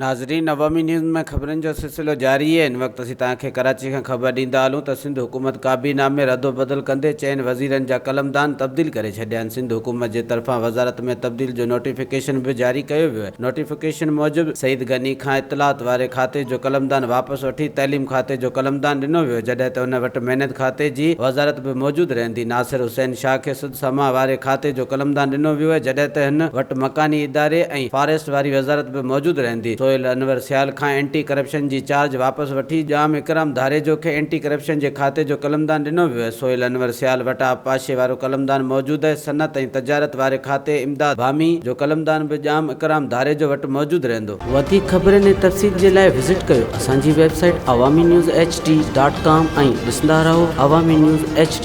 ناظرين عوامي نيوز ۾ خبرن جو سلسلو جاري آهي هن وقت اسين توهان کي ڪراچي کان خبر ڏيندا هلون ته سنڌ حڪومت ڪابينا ۾ ردوبدل ڪندي چئن وزيرن جا قلمدان تبديل ڪري ڇڏيا آهن سنڌ حڪومت جي طرفان وزارت ۾ تبديل جو نوٽيفڪيشن به جاري ڪيو ويو آهي نوٽيفڪيشن موجب سعيد غني کان اطلاعات واري کاتي جو قلمدان واپس وٺي تعليم کاتي جو قلمدان ڏنو ويو جڏهن ته ان وٽ محنت کاتي جي وزارت به موجود رهندي ناصر حسين شاهه کي سڌ سماء واري کاتي جو قلمدان ڏنو ويو آهي جڏهن ته هن وٽ مڪاني اداري ۽ فاريسٽ واري وزارت به موجود رهندي. سهيل انور سيال کان اينٽي ڪرپشن جي چارج واپس وٺي ڄام اڪرام ڌاريجو کي اينٽي ڪرپشن جي کاتي جو قلمدان ڏنو ويو آهي. سهيل انور سيال وٽ آبپاشي وارو قلمدان موجود آهي. صنعت ۽ تجارت واري کاتي امداد ڀامي جو قلمدان به ڄام اڪرام ڌاريجو وٽ موجود رهندو. وڌيڪ خبرن ۽ تفصيل جي لاء وزٽ ڪيو اسان جي website Awami news H D dot com ۽ ڏسندا رهو عوامي نيوز ايڇ ڊي.